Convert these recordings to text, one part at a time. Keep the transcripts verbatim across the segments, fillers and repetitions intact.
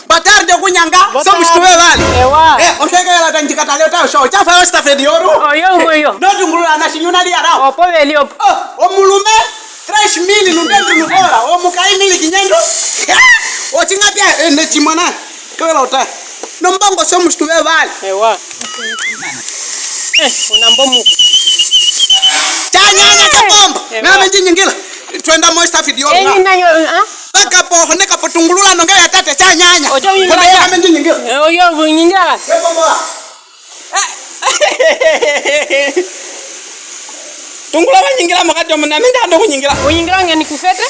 Boa tarde, okunyanga. Boa tarde. Somos tu vale. Ewa. Eh, onsekela tanjika tale ota show. Chafa yo staff ediolo. Oyo, oyo. No tungulula na sinyuna liarao. Opo veli opo. Oh, omulume, tres mil nundendru nubola. Omukai mil quinientos. Otinga pia, eh, ne chimwana. Kewela ota. Nombongo somos tu vale. Ewa. Eh, una mbongo. Chanyanya cha mbongo. Ewa. Name njinyingila. Twenda mo staff ediolo. Eh, na yo, ah? Paka po, hone kapo tungulula nonge ya tate chanyanya. Ocho unyingila. Hone ya kame njinyingila. Eh, oyo unyingila. Wepo mbola. Tungulula wanyingila mokati omo, nami nda handa okunyingila. Unyingila ngeni kufete?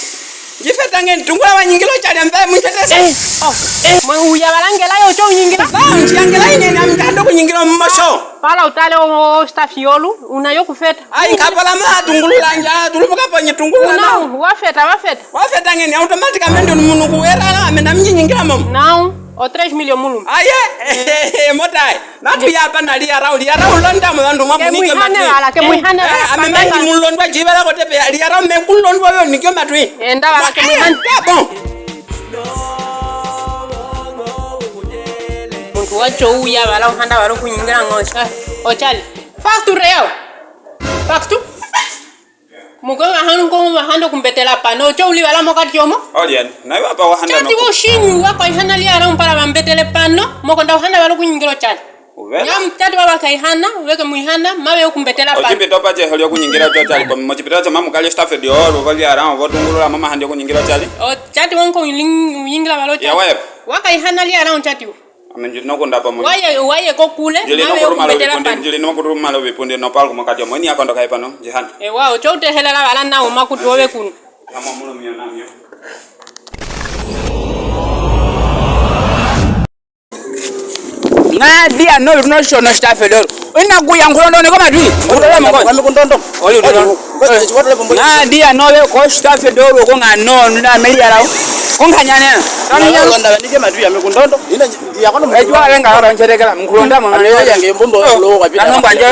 Ndifeta ngeni, tungulula wanyingila oshali ambe mwifete se. Eh, oh, eh, mwe uya balangela yo ocho unyingila? Ba, ndiyangela ngeni, nami nda handa okunyingila omo show. Pala utale o, o staff yolu, una yo kufeta. Ai, nkapala ma tungulula nja, tulubuka ponye tungulula na. Una, wafeta, wafeta. Wafeta ngeni, automaticamente munu kuwera, ame nami njinyingila momo. Nao. O tres mil omulume. Aye, motai. Natu ya pana liarao, liarao londa mo bandu mwa munike matwi. Ke mwihane bala, ke mwihane bala. Eh, ame mangi mulondwa jibala kote pe, liarao me kulondwa yo nike matwi. Enda bala, ke mwihane. Eh, bon. Muntu wacho uya bala, uhanda bala okunyingila ngosha. Ochali. Facture yao. Facture. Mukonga hanu ko wahanda okumbetela pano, ocho uli bala mokati omo? Olien, na iwa pa wahanda. Chati no wo shinyu wakaihana liarao mpala bambetele pano, moko nda uhanda bala okunyingila ochali. Uvela. Ngam chati wa wakaihana, weke mwihana, mawe okumbetela pano. Ochipito pa cheho lyokunyingila ochali, ko mochipito cha mamu kali staff ediolo, bo liarao, bo tungulula mama handi okunyingila ochali. O chati wonko unyingila bala ochali. Ya wewe. Wakaihana liarao chati wo. Ame ndjili nokundapo mo. Waye, waye kokule, ndjili mawe nokurumala okumbetela ovipundi, pano. Ndjili nokurumala ovipundi nopalku mokati omo, ini ya kondoka ye pano, ndjihana. Ewa, ocho utehelela bala nao makutu ove kunu. Yamo mulo mio namio. Nga dia no no shono staff ediolo. Ina kuya nkulondo ne komatwi. Nkulondo mo. Wami kundondo. Oli kundondo. Nga dia no le ko staff ediolo ko nga no na meli arao. Ko nkanyane. Kanyane. Nkulondo banike matwi ame kundondo. Ina ya kono. Ejwa lenga ora ncherekela nkulondo mo. Ane yange mbombo lo kwa pita. Ano mbanje.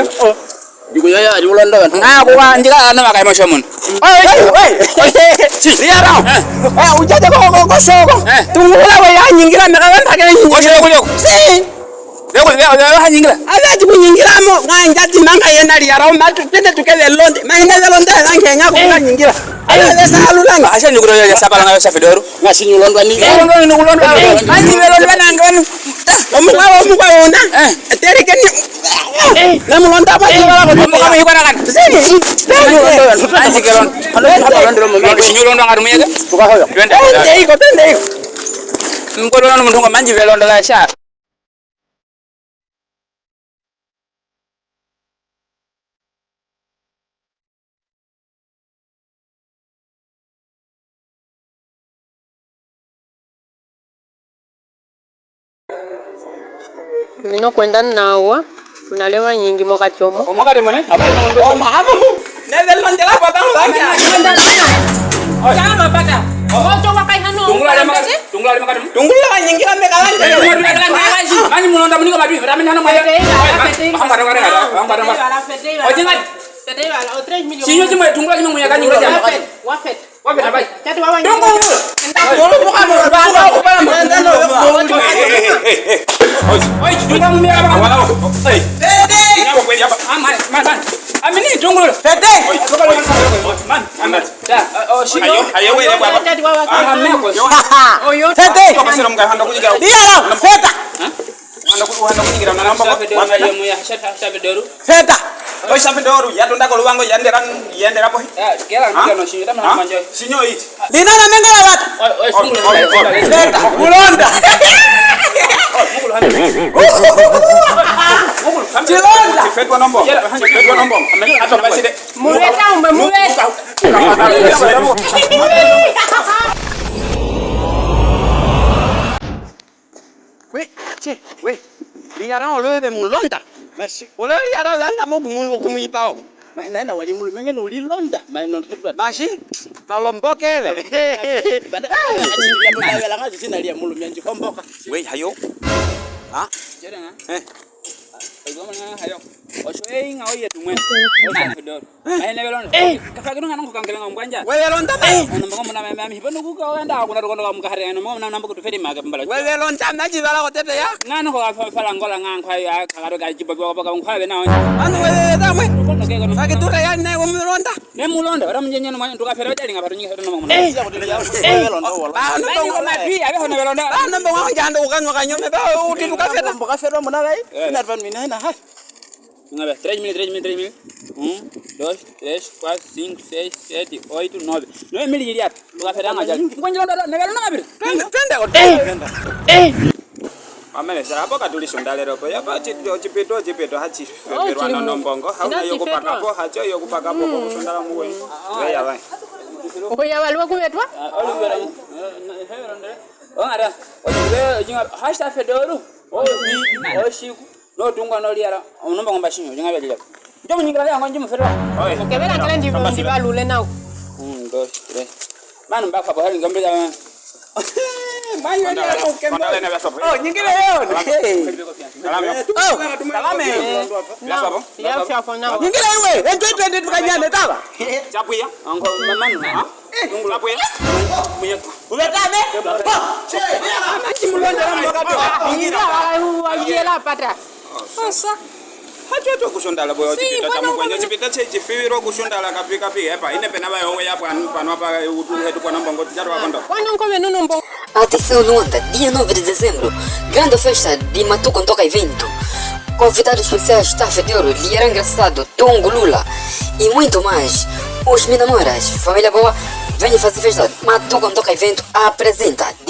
Ndiko ya ya nkulondo. Nga ko wa ndika ano makai mo shomun. Oi, oi, oi. Liarao. Eh. Eh, ujaje ko, ko, ko soko. Eh. Tungulula we ya nyingila meka wenda kene nyingila. Oshoko kulioko. Si. Leko, leko, leko, ha nyingila. Ala ti kunyingila mo, nga njati manga yena liarao matu, tende tukele londe. Ma yena londe, nga nge nga ko nga nyingila. Ala le sa lulanga. Asha ni kulo ya sapala nga yo staff ediolo. Nga sinyu londwa ni. Eh, londwa ni kulondo. Anyi londwa na ngani. Omukwa, omukwa ona. Eh. Tereke ni. Na mulonda ba. Eh, bala ko. Omukwa ikona kana. Sini. Anyi kelon. Sinyu londwa nga tumuyeke. Tuka hoyo. Twende. Tende iko, tende iko. Ngolo no muntu ngo manji velondo la sha. Mino kwenda nawa, una lewa nyingi mokati omo. Omokati mone? Apo omo. Omo, apo. Neve londela kwa bango banga. Chama pata. Oto wakai hano. Tungula le maka-, tungula le makati. Tungula wa nyingila meka lande. Mani mulonda muniko matwi, rameni hano mwa. Fete, fete. Hamba, hamba, hamba, hamba. Fete, fete. Ojinga. Fete, fete, o tres milhões. Sinyo chimwe, tungula chimwe muyaka nyingila. Wafete, wafete. Wafete, bai. Chati wawa. Tungula. Oi, oi, tungula mumira baka. Oi. Fete. Nyabo kweli hapa. Ah, man, man, man. Amini tungula. Fete. Oi, man, man. Anda. Ayo, ayo, wewe, baba. Fete. Liarao, feta. Handa ku-, handa kunyingira na namba kwa. Feta. Oi, staff ediolo, ya tunda ko lubango, ya ndera, ya ndera po. Sinyo iti. Lina na mengala watu. Feta. Mulonda. Chilonda. Chifetwa nombo. Chifetwa nombo. Ato baside. Muleta umbe, muleta. We, che, we. Liarao lweve mulonda. Masi. Ole liarao langa mo kumu-, kumwipao. Ma nena wali mulu menge no lilonda. Ma no tupa. Masi. Malombokele. Banda. Ah, ya mo na wela nga zina lia mulu menge komboka. We, hayo. Ha? Jere nga? Eh. Oigo mwana hayo. Osho einga oye tumwe. Ona fedoro. Maene belon. Eh. Kafagino ngana ko kangela ngam kwanja. Wewe londa mai. Ono mbongo muna mami hibono kuka wenda kuna rukondo kam kahare ono mbongo muna nambo kutuferi maka mbala. Wewe londa maji bala kotete ya. Ngana ko afa fala ngola ngan kwa ya kagaro ka jibo kwa kwa kwa bena. Anu wewe tamwe. Kono ke kono. Fakitura ya ne wemulonda. Ne mulonda, bara munjenye no mwanyu tukafera jali nga baru nyinga no mwana. Eh. Ba no mbongo mati abe hono belonda. Ba no mbongo jando ukanwa kanyome ba uti tukafera. Mbongo kafera muna bai. Ina van mina ina ha. Nga ba, tres mil, tres mil, tres mil. Un, dos, tres, kuatro, sinku, seis, sete, oitu, nove. Nove mil iri ape. Tukafera nga jali. Ngonjelo ndara, neve lona kabiri. Twende, twende ko. Eh. Eh. Amene, sa hapo katuli sundalero po. Ya pa chipito, chipito, chipito, hachi. Oh, ferwa no mbongo. Hauna yo kupaka po, hacho yo kupaka po, ko sundala muwe. Weya bai. Oya waliwo kubetwa? Ongara. Ojibe, ojinga, hasta fedoro. Obi, oshiku. No tungwa no liara. Onomba ngomba shinyo, ojinga bia liara. Njo munyingira ya ngonji mufedoro. Kebera kala ndi ndi balule nao. Un, dos, tres. Manu mba fa bohali ngombe ya. Manu ya ukembe. Oh, nyingire yo. Salame. Oh, salame. Ya sapo. Ya sapo nao. Nyingire iwe, ento twende tukanyane taba. Chapuya. Ango mamanu, ha? Chapuya. Ubetame? Manji mulonda la mwakato. Ingira wala uwajela pata. Osa. Hacho to kusundala boyo chipita cha mukwenye chipita che chifiro kusundala kapi kapi epa ine pena bayo we ya pano pano apa utu hetu kwa nambongo ticharo akondo. Kwano nkobe nono mbongo. Atenção, Luanda, dia nove de dezembro, grande festa de Matuco Ntoka Evento. Convidados especiais, Staff de Ouro, Liera Engraçado, Tungu Lula e muito mais. Os Minamoras, família boa, venha fazer festa. Matuco Ntoka Evento apresenta.